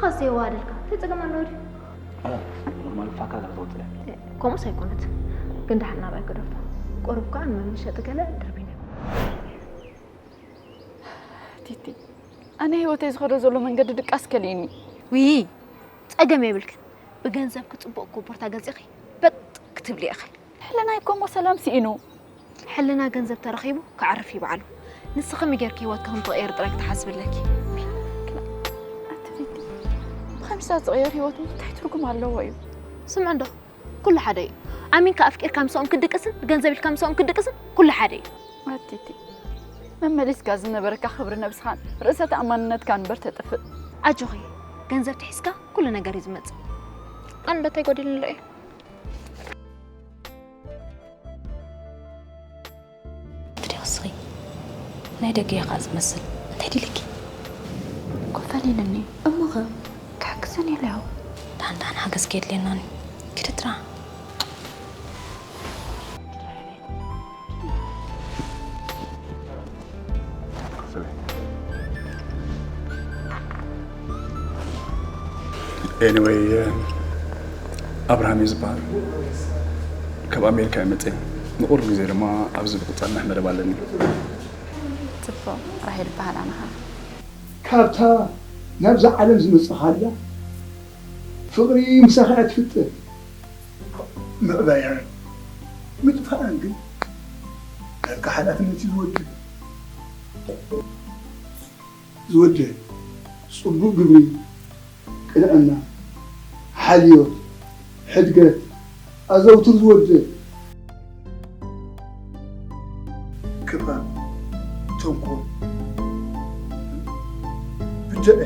ኻስ የዋሃደልካ እንታይ ጸገም ኣለዎ ድዩ? ኖርማል ፋካ ገለ ተወጥለ ከምኡስ ኣይኮነት። ግን ደሓን ናባይ ገደፍቶ። ቁሩብ ከኣ ንመመሸጢ ገለ ድርቢነ። ቲቲ፣ ኣነ ህይወተይ ዝኸዶ ዘሎ መንገዲ ድቃስ ከሊእኒ። ውይ፣ ጸገም የብልክን። ብገንዘብኪ ጽቡቕ ኮቦርታ ገዚእኺ በጥ ክትብሊ ኢኺ። ሕልናይ እኮ እሞ ሰላም ስኢኑ። ሕልና ገንዘብ ተረኺቡ ክዓርፍ እዩ ባዕሉ። ንስኺ ሚ ጌርኪ ህይወትኪ ከም ትቕየሪ ጥራይ ክትሓስቢ ኣለኪ። ኣቲ ቲቲ፣ ብኸምሳ ዝቕየር ህይወት እንታይ ትርጉም ኣለዎ እዩ? ስምዒ እንዶ ኩሉ ሓደ እዩ። ኣሚንካ ኣፍቂርካ ምስኦም ክትድቅስን ብገንዘብ ኢልካ ምስኦም ክትድቅስን ኩሉ ሓደ እዩ። ኣቲቲ፣ መመሊስካ ዝነበረካ ክብሪ ነብስኻን ርእሰ ተኣማንነትካን እምበር ተጥፍእ። ኣጆኺ፣ ገንዘብ ትሒዝካ ኩሉ ነገር እዩ ዝመጽእ። ኣንዶ እንታይ ጎዲሉ ንርኢ? ትዲ ክስኺ ናይ ደገ እያ ከዓ ዝመስል እንታይ ድልኪ? ኮፈል ኢልኒ። እሞኸ ክሕግዘን የለያው። ዳን ዳን ሓገዝ ከየድልየናኒ ክድትራ Anyway, ኣብርሃም እዩ ዝበሃል። ካብ ኣሜሪካ እዩ መፅእ። ንቑሩብ ግዜ ድማ ኣብዚ ብቁፃር መሕመደብ ኣለኒ። ፅቡቕ ራሄል ይበሃል ኣነኻ። ካብታ ናብዛ ዓለም ዝመፅኻላ ፍቕሪ ምሳኻ እያ ትፍጠር። ምዕባያን ምጥፋኣን ግን ዳርጋ ሓላፍነት እዩ ዝወድእ። ዝወድእ ጽቡቕ ግብሪ፣ ቅንዕና፣ ሓልዮት፣ ሕድገት ኣዘውትር ዝወድእ። ክፋእ፣ ተንኮል፣ ብድዐ፣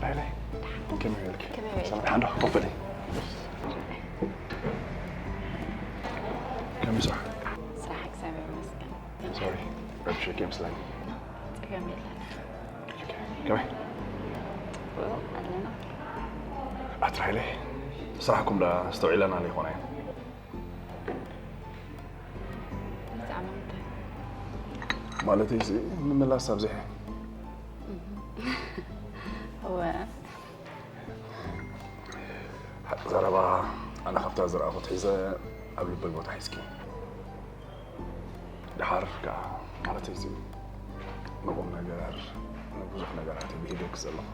ራይለይ ከመይ በልኪ? ሰላም ሓንዶ ኮፍ በሊ። ከመይ ስራሕ? ስራሕ እግዚኣብሔር ይመስገን። ሶሪ ረብሸኪ ይመስለኒ። ጸገም የለን። ከመይ ኣለና። ኣቲ ራይለይ ስራሕኩም ዳ ኣስተውዒለና ዘይኮና እየን። ብዛዕባ ምንታይ? ማለተይ እዚ ምምላስ ኣብዚሐ። እወ። ዘረባ ኣነ ካብታ ዝረኣኹት ሒዘ ኣብ ልበይ ቦታ ሒዝኪ። ደሓር ከኣ ማለተይ እዚ ንቁም ነገር ንብዙሕ ነገራት እየ ብሂደኪ ዘለኹ።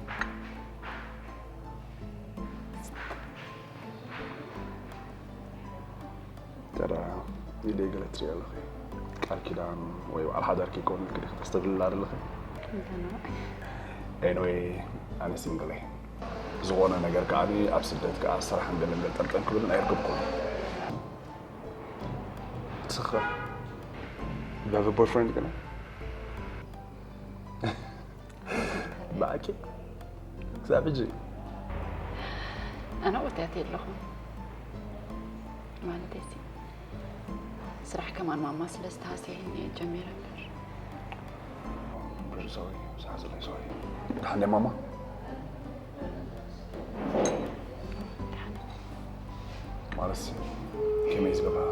ተራ ኢደይ ገለ ትሪኢ ኣለኺ። ቃል ኪዳን ወይ በዓል ሓዳር ከይከውን ኢልኪ ዲኺ ተስተብልላ ዘለኺ? Anyway ኣነ ሲንግል እየ። ዝኾነ ነገር ከኣ ኣብ ስደት ከኣ ስራሕን ገለን ገል ጠርጠን ክብልን ኣይርክብኩን። ትስኽር። You have a boyfriend ግን? ብኣኪ ክሳብ ሕጂ ኣነ ወትያት የለኹም ማለተይ ሲ ስራሕ ከማን ማማ ስለ ዝተሃሰየኒ እየ ጀሚረ እምበር ብዙ ሰው ሳዝለይ ሰው ደሓን ማማ ማለትሲ ከመይ ዝገብራ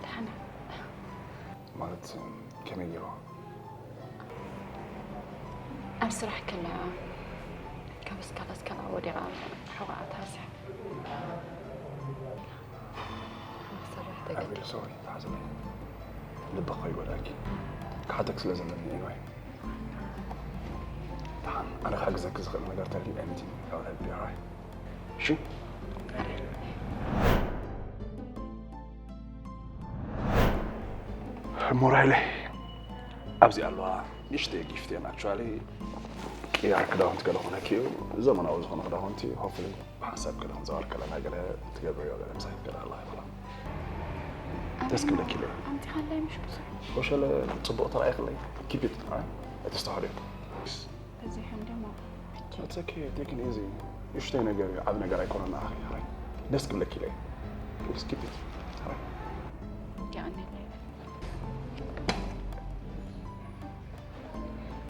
ደሓና ማለት ከመይ ገይሩ ኣብ ስራሕ ከላ ካብ እስካላ እስካላ ወዲቓ ሕቆኣ ተሃስያ ሰራሕ ተገዲ ሰው ተሓዘለ ልቢ ከይጎዳልኪ ክሓተክ ስለ ዘለኒ ኢንዋይ ደሓን ኣነ ክሕግዘኪ ዝኽእል ነገር ተልዩ anything I will help you right እሺ እሞ ራይለ ኣብዚ ኣለዋ እሽተይ ጊፍት እየን ኣክቹዋሊ። ቅያር ክዳውንቲ ገለ ክኾነኪ እዩ። ዘመናዊ ዝኾነ ክዳውንቲ ሆፕፉሊ ብሓንሳብ ገለ ክንዘዋር ከለና ገለ ትገብርዮ ገለ ምሳይ ገለ ኣላ ይበላ። ደስ ክብለኪ ኢለ። ኣምፂኻለይ ምሽ ብዙሕ። ወሸለ ፅቡቕ ተራእይክለይ። ኪፕ ኢት። ኣይተስተውዕልዮ። በዚሑ እንደ ሞ ሕጂ። It's okay, take it easy. እሽተይ ነገር እዩ፣ ዓብ ነገር ኣይኮነን። ኣኺ ሕራይ ደስ ክብለኪ ኢለ። ፕሊዝ ኪፕ ኢት። ሕራይ። የቐንየለይ።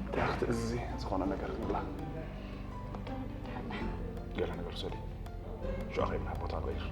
እንታይ ክትእዝዚ ዝኾነ ነገር ዝብላ? ገለ ነገር ውሰዲ። ሽዑ ከይድና ቦታ ንቐይር።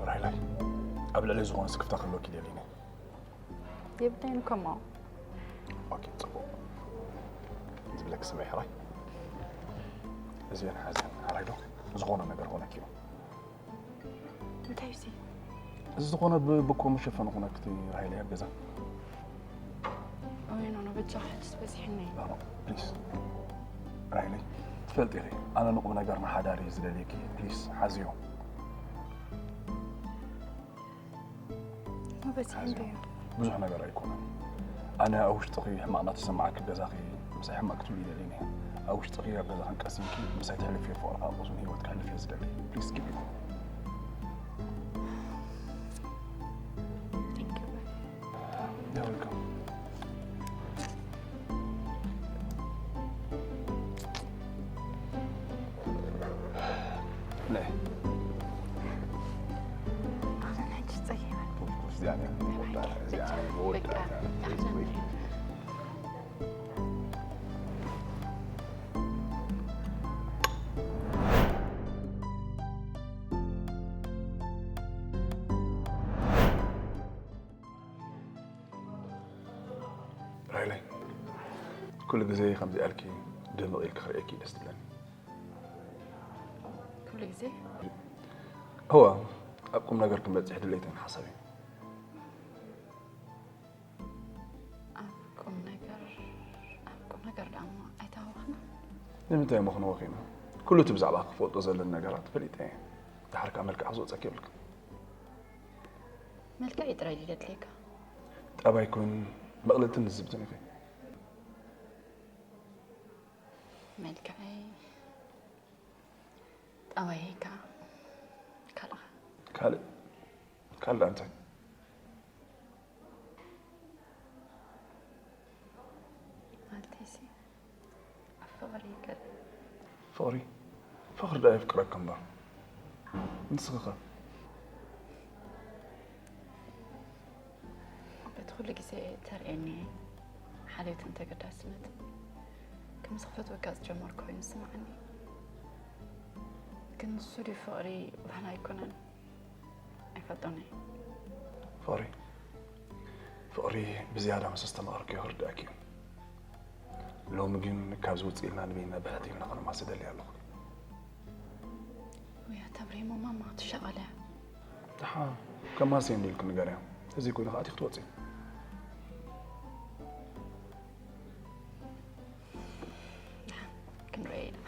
ራይላይ፣ ኣብ ልዕሊ ዝኾነ ስክፍታ ክህልወኪ ደሊኒ። የብለይን ከምኡ። ኦኬ፣ ጽቡቕ። ዝብለኪ ስምዒ ሕራይ። እዚአን ሓዘን ሕራይ ዶ ዝኾነ ነገር ኾነኪ እዩ። እንታይ ሲ? እዚ ዝኾነ ብ- ብኮ መሸፈኒ ኾነኪ እቲ ራይላይ ኣብ ገዛ። ወይ ኖ ኖ በጃ ሕጅስ በዚሕኒ። ኖ፣ ኖ፣ ፕሊዝ። ራይላይ፣ ትፈልጢ ኢኺ፣ ኣነ ንቁም ነገር ንሓዳር እዩ ዝደልየኪ። ፕሊዝ፣ ሓዝዮ። በዚሕ እንዶ እዩ። ብዙሕ ነገር ኣይኮነን። ኣነ ኣብ ውሽጥኺ ሕማቕ እናተሰማዓኪ ኣብ ገዛኺ ምሳይ ሕማቕ ክትብሊ ይደልይኒ። ኣብ ውሽጥኺ ኣብ ገዛኽን ቀሲንኪ ምሳይ ተሕልፍዮ ፍቕርኻ ቁሱን ህይወት ከሕልፍዮ ዝደሊ። ፕሊዝ ጊቭ ኢት። Thank you. You're welcome. ነይ። ኣነ ሕጂ ጸጊበ። ኦፍኮርስ፣ እዚኣ እያ መወዳእታ፣ እዚኣ እያ መወዳእታ። በቃ። ራይለይ፣ ኩሉ ግዜ ከምዚ ኣልኪ ድምቕ ኢልኪ ክርእየኪ ደስ ትብለኒ። ኩሉ ግዜ እወ፣ ኣብ ቁም ነገር ክንበጽሕ ድሌትን ሓሳብን። ኣብ ቁም ነገር ኣብ ቁም ነገር ደኣ እሞ ኣይተሃወኽና። ንምንታይ እሞ ክንወኽ ኢና? ኩሉ እቲ ብዛዕባ ክፈልጦ ዘለኒ ነገራት ፈሊጠ እየ። ድሓር ከኣ መልክዕ ክዝወጸኪ የብልክን። መልክዐይ ጥራይ ድዩ ዘድልየካ? ጠባይክን ምቕልልትን ልዝብትን ኢኺ። መልክዐይ ጠባየይ ከኣ ካልእ ካልእ ካልእ ደኣ እንታይ? ማለተይሲ ኣብ ፍቕሪ ገለ ፍቕሪ ፍቕሪ ደኣ የፍቅረኪ እምበር ንስኺ ኸ? በቲ ኩሉ ግዜ ተርእየኒ ሓልዮትን ተገዳስነትን ከም ዝፈትወካ ዝጀመርኩ ኮይኑ ዝስምዓኒ። ግን ንሱ ድዩ ፍቕሪ ባህና ኣይኮነን? ኣይፈልጦን እየ። ፍቕሪ ፍቕሪ ብዝያዳ ምስ ኣስተማቐርክዮ ክርድኣኪ እዩ። ሎሚ ግን ካብዚ ውፅእ ኢልና ንበይንና ብሕት ኢልና ከነማሲ ደልየ ኣለኹ። ውይ ኣታ ብሬሞ ማማ ክትሻቐለ። ደሓን ከማሲ እንዲ ኢልኪ ንገርያ። እዚ ኮይኑ ከዓ እቲ ክትወፅኢ። ደሓን ክንረአ ኢና።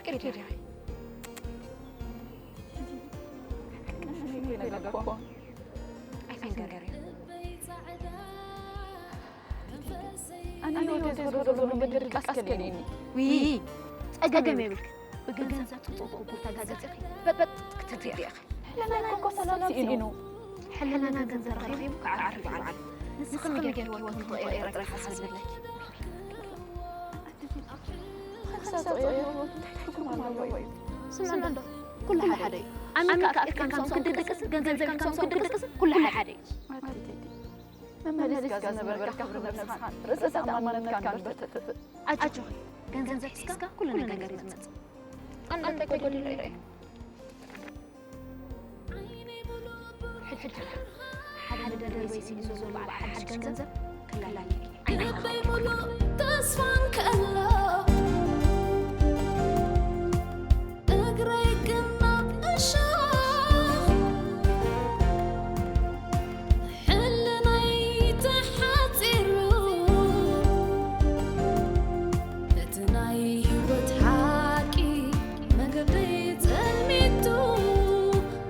ቅድያ ኣይትንገርያ። ኣነ ህይወት ዝኸዶ ዘሎ መንገዲ ድቃስ ከልእኒ። ውይ፣ ጸገም የብልክ። ብገንዘብ ጽቡቕ ተጋገጽ ኢኺ። በጥበጥ ክትርኢ ኢኺ። ሕልና እኮ ሰላም ስኢኑ። ሕልና ገንዘብ ረኺቡ ክዓርፍ ይበዓል። ንስኺ ንጌጋ ህይወት ክቕየር ጥራሕ ሓስቢ ኣለኪ። ስምዕዶ፣ ኩሉ ሓደ እዩ። ኣሚንካ ኣፍቂርካ ምስ ክንዲ ድቅስ፣ ገንዘብ ኢልካ ምስ ክንዲ ድቅስ፣ ኩሉ ሓደ እዩ። መመሊስካ ዝነበርካ ክብሪ ነብስኻን ርእሰ ተኣማንነትካን እምበር ተጥፍእ። ኣጆኺ፣ ገንዘብ ሒዝካ ኩሉ ነገር እዩ ዝመጽእ። ኣነ እንታይ ጎዲሉ እየ? ሕጂ ሓደ ደርበይ ስኢኑ ዘሎ በዓል ሓድሽ ገንዘብ ክላሊ። ልበይ ሙሉእ ተስፋ እንከሎ እግረይ ግን ናብ እሾኽ ሕልናይ ተሓጺሩ እቲ ናይ ህይወት ሓቂ መገደይ ጸልሚቱ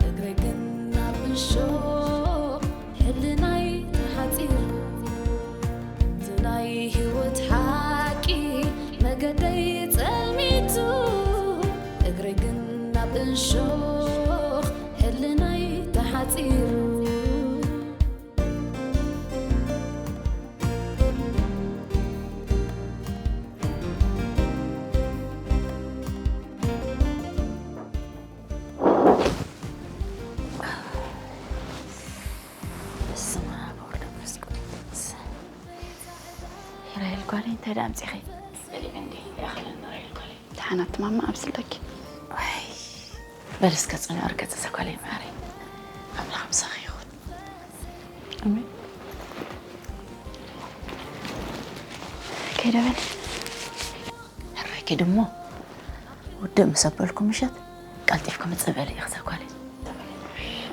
እግረይ ግን ናብ እሾኽ ሕልናይ ተሓጺሩ እቲ ናይ ህይወት ሓቂ መገደይ ጸልሚቱ እግረይ ግን ናብ እሾኽ ሕልናይ ተሓጺሩ። በስመ ኣብ ወወልድ ወመንፈስ ቅዱስ። ራሄል ጓለይ፣ እንታይ ደኣ ኣምጺኺ? ጸሊም እንዲ ይኣኽለኒ ራሄል ጓለይ። ደሓን ኣቲ ማማ ኣብስለኪ። ዋይ፣ በል እስከ ጽንዑ ርገጽ እዛ ጓለይ መዓረይ። ኣምላኽ ምሳኺ ይኹን። ኣሜን። ከይደ በል። ሕራይ ኪድ እሞ፣ ውድእ ምስ ኣበልኩ ምሸት ቀልጢፍኪ ምጽእ በሊ ኢኺ እዛ ጓለይ።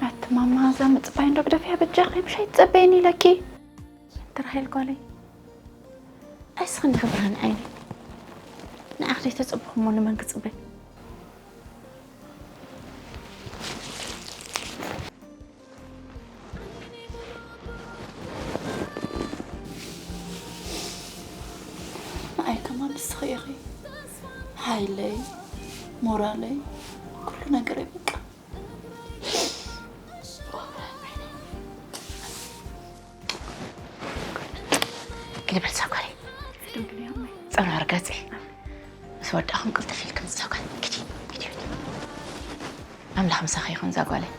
ኣቲ ማማ፣ እዛ ምጽባይ እንዶ ግደፍያ በጃኺ፣ ምሽ ኣይትጸበይኒ ኢለኪ። ኣንቲ ራሄል ጓለይ፣ ኣይስኽን ኢኺ ብርሃን ዓይነይ። ንዓኺ ዘይተጸበኹ እሞ ንመን ክጽበ? ንዓይ ከማን ንስኺ ኢኺ ሓይለይ፣ ሞራለይ፣ ኩሉ ነገረይ በቃ። ግዲ በል ሳጓሪ። ጸንሑ ርገጺ። ምስ ወዳእኹም ቅልጥፍ ኢልክን ዝዛጓል። ግዲ፣ ግዲ፣ ግዲ። ኣምላኽ ምሳኺ ይኹን ዛጓለይ።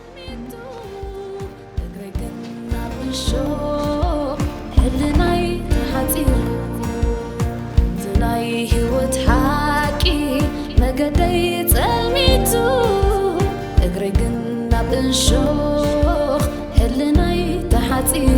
እግረይ ግን ናብ እሾኽ ሕልናይ ተሓጺሩ። እቲ ናይ ህይወት ሓቂ መገደይ ጸልሚቱ። እግረይ ግን ናብ እሾኽ ሕልናይ ተሓጺሩ።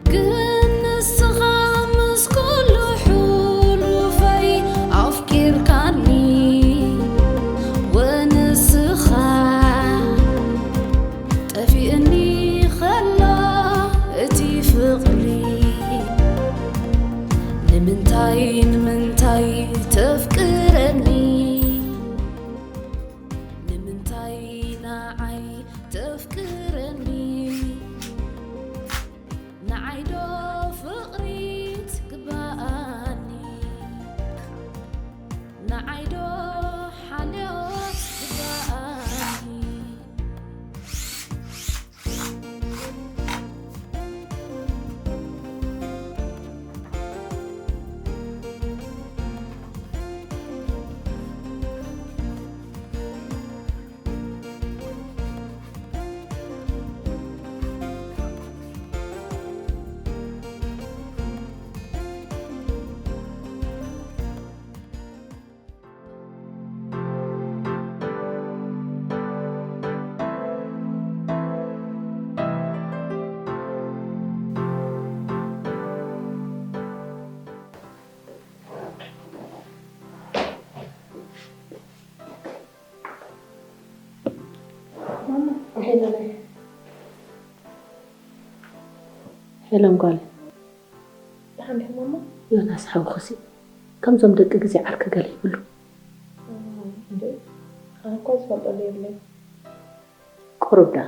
ግን ንስኻ ምስ ኩሉ ሕሉፈይ ኣፍቂርካኒ፣ ወንስኻ ጠፊእኒ ኸሎ እቲ ፍቕሪ፣ ንምንታይ፣ ንምንታይ ተፍቅረኒ? ንምንታይ ንዓይ ተፍቅረኒ? ንዓይ ዶ ፍቕሪ ትግባኣኒ? ንዓይ ዶ ሓልዮት ትግባኣኒ? ሄለን ጓል፣ ደሓን ዲኹም እሞ? ዮናስ ሓውኽሲ ከምዞም ደቂ ግዜ ዓርኪ ገለ ይብሉ። እንዴ፣ ኣነ እኳ ዝፈልጠሉ የብለይ። ቁሩብ ደኣ።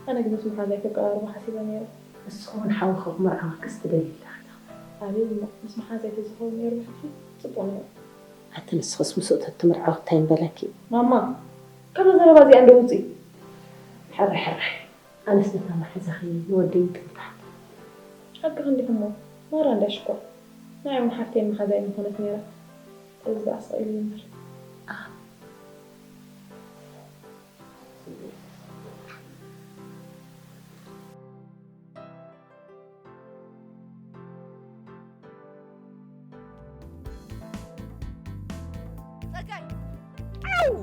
ኣነ ግን ምስ መሓዛይ ከቀራርቦ ሓሲበ ነይረ። ንስኺ እውን ሓውኺ ክምርዓወክስ ትደልዪ ኣለኺ። ኣቤት እሞ፣ ምስ መሓዛይ ተዝኸውን ነይሩ ብሕጂ ጽቡቕ ነይሩ። ኣቲ ንስኽስ ምስኡ ተትምርዓዊ እንታይ ምበለኪ? ማማ፣ ካብዛ ዘረባ እዚኣ እንዶ ውፅኢ። ሕራይ ሕራይ። ኣነስ ነታ መሓዛኺ ንወደይ ይጥምታ። ሓቅኺ እንዲኹ እሞ፣ ማራ እንዳ ሽኮር። ንዓይ እውን ሓፍተይ መሓዛይ ምኾነት ነይራ። እዚ ደኣ ስቕ ኢሉ ይንበር። ጸጋይ! ኣው!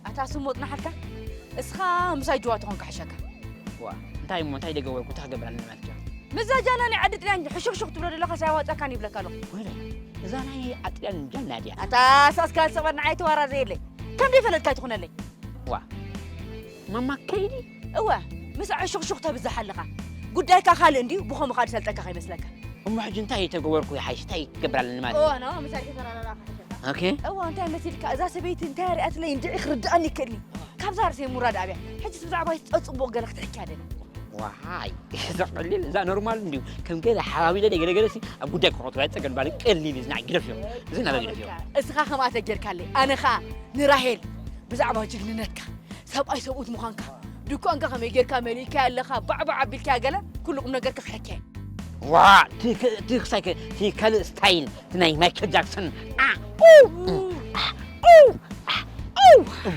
ኣታ ስሞጥ ናሓልካ እስኻ ምሳይ ጅዋ ተኾንካ ሕሸካ። ዋ፣ እንታይ እሞ፣ እንታይ ደገበርኩ? እንታይ ክገብር ኣለኒ ማለት እዩ? ምዛ ጃና ናይ ዓዲ ጥልያን ሕሹኽሹኽ ትብሎ ዘለኻ ሳይዋፀካን ይብለካ ኣለኹ። ወይለ፣ እዛ ናይ ዓዲ ጥልያን ጃና ድያ? ኣታ ሳስካ ሰበር ንዓይ ተዋራ ዘየለይ። ከም ዘይፈለጥካ ኣይትኹነለይ። ዋ፣ ማማ ከይዲ? እወ፣ ምስ ሕሹኽሹኽ ተብዝሕ ኣለኻ። ጉዳይካ ካልእ እንድዩ፣ ብኸምኡ ኸኣ ዝሰልጠካ ከይመስለካ። እሞ ሕጂ እንታይ ተገበርኩ ይሓይሽ? እንታይ ክገብር ኣለኒ ማለት እዩ? እወ፣ ኖ፣ ምሳይ ተፈራረራ ክሕሸካ። ኦኬ። እወ፣ እንታይ መሲልካ? እዛ ሰበይቲ እንታይ ሪኣትለይ እንድዒ ክርድኣኒ ይክእልኒ። ካብዛ ርእሰይ ምውራድ ኣብያ። ሕጂስ ብዛዕባ እቲ ጸጽቡቕ ገለ ክትሕኪያ ደሊ። ዋይ፣ እዛ ቀሊል፣ እዛ ኖርማል እንድዩ። ከም ገለ ሓባቢለ ገለ ገለ ሲ ኣብ ጉዳይ ክኾቱ ኣይጸገም ባል ቀሊል እዩ፣ ዝናይ ግደፍዮ። እዚ ናበ ግደፍዮ። እስኻ ከምኣ ተጌርካለይ፣ ኣነ ኸኣ ንራሄል ብዛዕባ ጅግንነትካ፣ ሰብኣይ ሰብኡት ምዃንካ፣ ድኳንካ ከመይ ጌርካ መሊእካያ ኣለኻ፣ ባዕባዕ ኣቢልካያ ገለ፣ ኩሉ ቁም ነገርካ ክሕከየ። ዋ፣ እቲ ክ-፣ እቲ ክሳይ ከ-፣ እቲ ካልእ ስታይል፣ እቲ ናይ ማይክል ጃክሰን። ኣ፣ ኡ፣ ኡ፣ ኡ፣ ኡ፣ ኡ፣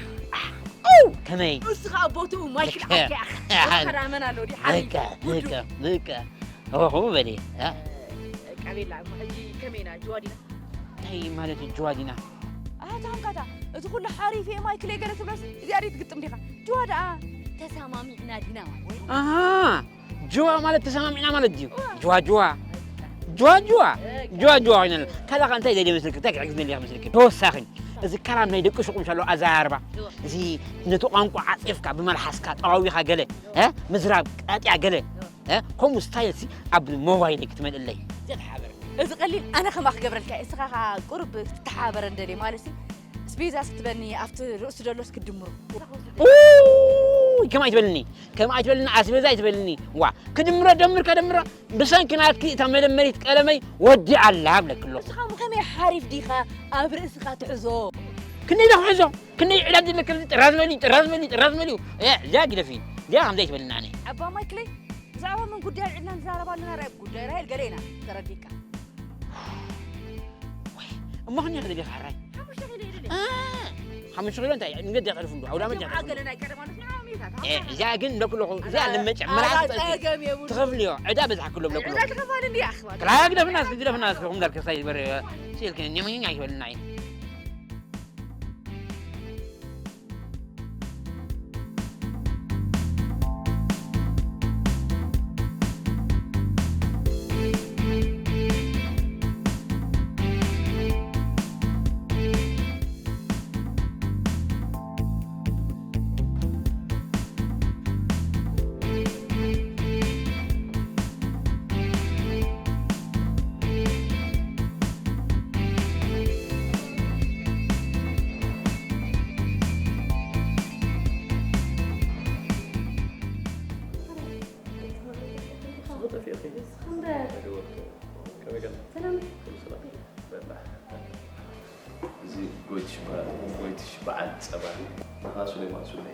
ኡ። ከመይ? እሱ ኸኣ ቦትኡ ማይክል ልክዕ። ዓርካ ኢኻ። ወፈራ መን ኣሎ ድዩ ሓቢቢ? ልክዕ፣ ውዱ። ልክዕ፣ ልክዕ። ኦሆ፣ በሊ፣ እ? ቀቤላ፣ እሞ ሕጂ ከመይ ኢና? ጅዋ ዲና? እንታይ ማለት እዩ ጅዋ ዲና? ኣታ ሃንካታ፣ እቲ ኩሉ ሓሪፍ እየ ማይክል እየ ገለ ትብሎስ፣ እዚኣ ድዩ ትግጥም ዲኻ? ጅዋ ደኣ ተሰማሚዕና ዲና ማለት። ኣሃ፣ ጅዋ ማለት ተሰማሚዕና ማለት ድዩ? እዋ። ጅዋ ጅዋ። ጅዋ ጅዋ። እ፣ ጅዋ ጅዋ ኮይና ኣላ። ካላኻ እንታይ ደልየ መስልክ? እንታይ ክሕግዝ ደልየ መስልክ? ተወሳኺ፣ እዚ ካላም ናይ ደቂ ሹቕ ምሻሎ ኣዘራርባ። እዋ። እዚ ነቲ ቋንቋ ዓጺፍካ ብመልሓስካ ጠዋዊኻ ገለ፣ እ? ምዝራብ ቃጢያ ገለ፣ እ? ከምኡ ስታይል ሲ ኣብ ሞባይል ክትመልእለይ። ዘተሓባበር። እዚ ቀሊል ኣነ ከማ ክገብረልካ እየ። እስኻ ኸኣ ቁሩብ ክትተሓባበረ እንደልየ ማለት ሲ። ስቤዛ ስትበኒ ኣብቲ ርእሱ ደሎስ ክድምሮ። ኡይ፣ ከምኣ ኣይትበልኒ። ከምኣ ኣይትበልኒ፣ ኣስቤዛ ኣይትበልኒ። ዋ፣ ክድምሮ ደምር ከደምሮ ብሰንኪ ናትኪ እታ መደመሪት ቀለመይ ወዲኣ ኣላ እብለኪ ኣለኹ። እስኻ እሞ ከመይ ሓሪፍ ዲኻ ኣብ ርእስኻ ትሕዞ? ክንደይ ዶ ክሕዞ? ክንደይ ዕዳድ ዘለካ ጥራዝ በሊ፣ ጥራዝ በሊ፣ ጥራዝ በሊ። እ፣ እዚኣ ግደፊ። እዚኣ ከምዚ ኣይትበልኒ ኣነ። ኣባ ማይክለይ፣ ብዛዕባ ምን ጉዳይ ኣልዒልና ንዛረብ ኣለና? ራይ ጉዳይ ራሄል ገለ ኢና፣ ተረዲእካ። ወይ፣ እሞ ክንደይ ክደልዩ ኸዓ ራይ? ሓሙሽተ ኪሎ ይደሊ። እ፣ ሓሙሽተ ኪሎ እንታይ? ንገዲ ከሕልፉ እንዶ፣ ኣውዳመት እዚኦም ገለ ናይ ቀደም ኣንስቲ ዓሚታት፣ እ፣ እዚኣ ግን ብለኩ ኣለኹ፣ እዚኣ ኣዛ-፣ ልመጨ፣ ኣዛ መርዓት ጸገም የብሉ። ትኸፍልዮ፣ ዕዳ በዝሓ ክሎ ብለኩ ኣለኹ። ዕዳ ትኸፋል እንዲ ኣኽባል። ክላ ግደፍና እስኪ፣ ግደፍና እስኪ፣ ኹም ዳር ከሳይ ዝበረ፣ ሲልከ፣ ኛም ኛም ኣይበልና እዩ። ከመይ ገለ? ሰላም። ኩሉ ሰላም። በላ። እዚ ጎይትሽ በ-፣ ጎይትሽ በዓል ጸባ። ንኻ ሱሌማን ሱሌ።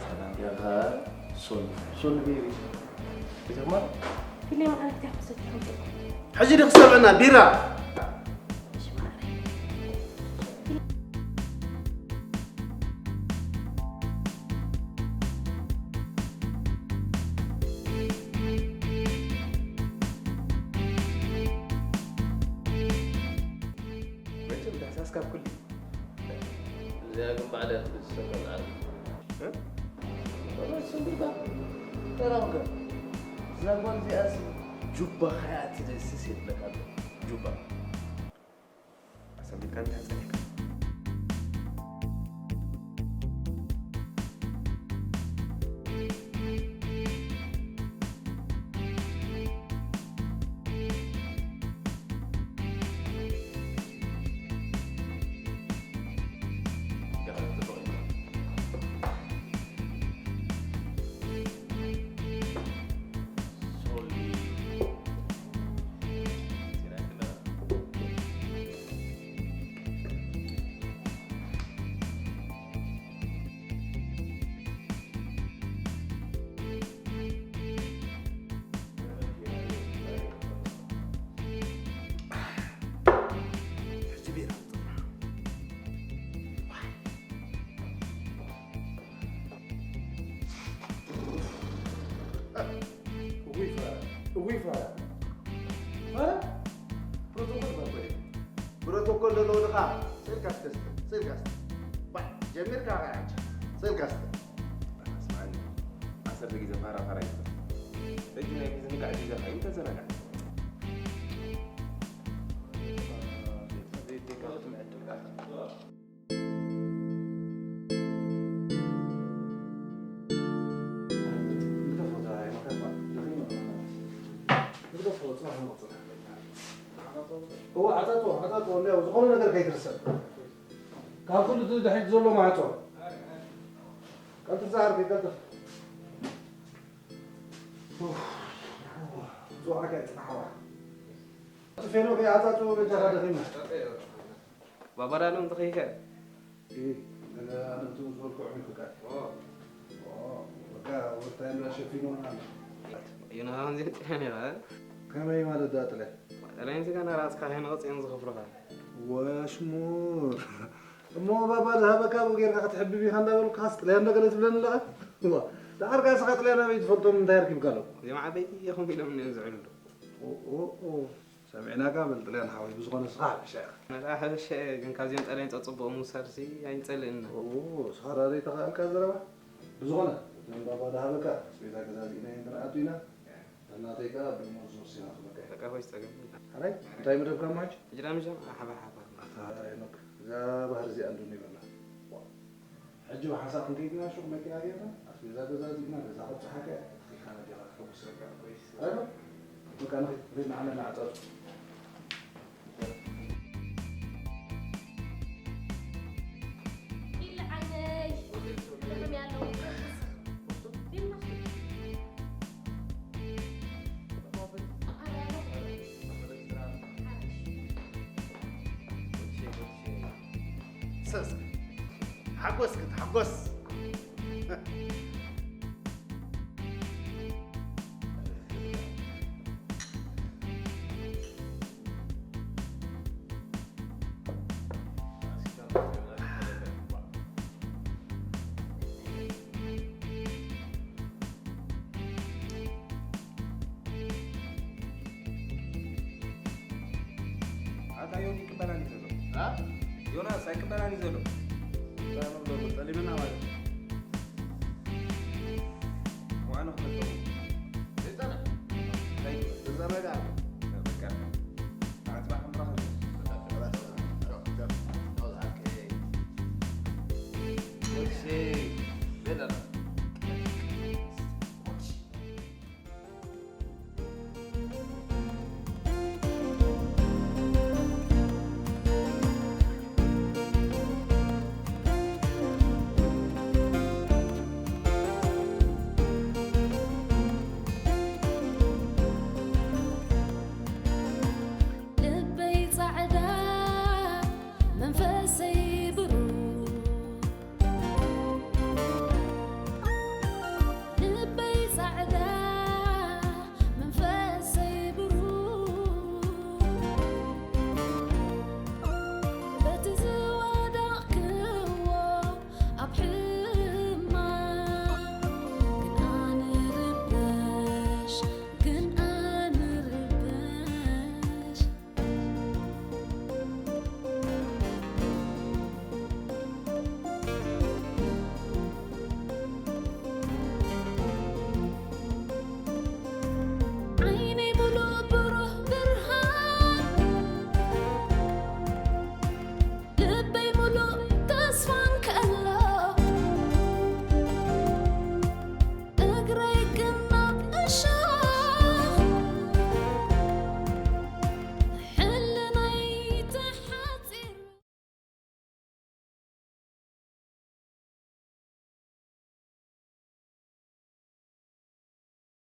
ሰላም። ያኻ ሶል-፣ ሶል ቤቢ። ቤተክማ? ፊልም ማለት ያፈሰት። ሕጂ ዲኺ ሰምዕና ቢራ። መቸም ዳህሳስ ካብ ኩሉ። እዚኣ ግን ባዕላ ትብል ዝሰከን ዓርቢ። እ? ወላ ስንብርባ። ተራውጋ። እዛ ጓል እዚኣስ ጁባኻ እያ ትደስስ የብለካ ኣሎ። ጁባ ኣሰቢልካ እንታይ ጸኒሕካ? እውይ ፋራ፣ እውይ ፋራ። ፋራ? ፕሮቶኮል ባኮ እዩ። ፕሮቶኮል ዘለዎ ድኻ? ስእልካ እስከ ስተ፣ ስእልካ ስተ። ባ፣ ጀሚርካ ኸዓ፣ ስእልካ ስተ። ስማዕኒ፣ ዓሰርተ ግዜ ፋራ ፋራ ይትብል። ሕጂ ናይ ምዝንጋዕ ግዜ ኸዓ እዩ፣ ተዘናጋዕ። እወ፣ ዓጻጽዎ፣ ዓጻጽዎ፣ እንዲያው ዝኾነ ነገር ከይትርሰ። ካብ ኩሉ እቲ ድሕሪት ዘሎ ማዕጾ። ቀልጥፍ፣ ዝዓርከይ፣ ቀልጥፍ። ኡፍ፣ ጽዋዕካ ይጽናሕዋ። እቲ ፌኖ ከይዓጻጽዎ በጃኻ ደኺምና። ባባ ዳሎም ተኸይከ? እ፣ ገለ ኣነ እቶም ዝበልኩ ኣዕሚቑካ። ኦ። ኦ፣ በቃ ወርታ እንዳ ሸፊኑና ኣሎ። ዮና ከምዚ ጥልያን ኢኻ፣ እ? ከመይ ማለት ደኣ ጥልያን? ጥልያን ስጋ ናራጽካ ከይንቐጽ እዮም ዝኸፍሉኻ። ወሽሙር። እሞ ባባ ዝሃበካ ኣብኡ ጌርካ ክትሕብብ ኢኻ እንዳበልካስ ጥልያን ዶ ገለ ትብለኒ ኣለኻ? እዋ፣ ደሓር ከኣ ስኻ ጥልያን ኣበይ ትፈልጦም እንታይ ኣርኪብካ ኣሎ? እዚኦም ዓበይቲ ኢኹም ኢሎም እዮም ዝዕልሉ። ኦ፣ ኦ፣ ኦ። ሰሚዕናካ በል ጥልያን ሓወይ፣ ብዝኾነ ንስኻ ሓበሻ ኢኻ። ኣነ ደኣ ሓበሻ እየ፣ ግን ካብዚኦም ጣልያን ጸጽብኦም ምውሳድሲ ኣይንጸልእን ኢና። ኦ፣ ንስኻ ደኣ ዘይተኻእልካ ዘረባ። ብዝኾነ፣ እቲ ዕምባባ ዝሃበካ ኣስቤዛ ገዛዚእና ኢና ንኣቱ ኢና። ናተይ ከኣ ደሞዝ ወሲና ክህበካ እየ። በቃ፣ ሆይ፣ ጸገም የለን። ሕራይ፣ እንታይ መደብካ እሞ ሕጂ? ሕጂ ደኣ ምሸት ሓባ ሓባ። ኣታ ሄኖክ፣ እዛ ባህሪ እዚኣ እንዶ ይበላ። ሕጂ ብሓንሳእ ክንከይድ ኢና ሹቕ መኪና ጌርና፣ ኣስቤዛ ገዛዚእና፣ ገዛ ከብጽሓካ እየ። ኣኺልካ ነዲኻ ከተሐጉሰካ። ኣረ፣ በቃ ንኺድ፣ ንኺድ ንዓና ንዓጸር። ኢለ ዓይነይ፣ ሕልም ያለው። ሰስ፣ ሓጎስ ክትሓጎስ። ኣታ ዮኒ ይቅበላኒ ዘሎ። አ? ዮናስ ኣይቅበላኒ ዘሎ። እንታይ ነው ብሎ ጠሊምና ማለት ነው። ዋና ፈተው። ይጸና። እንታይ ይበል? ተዘረጋ።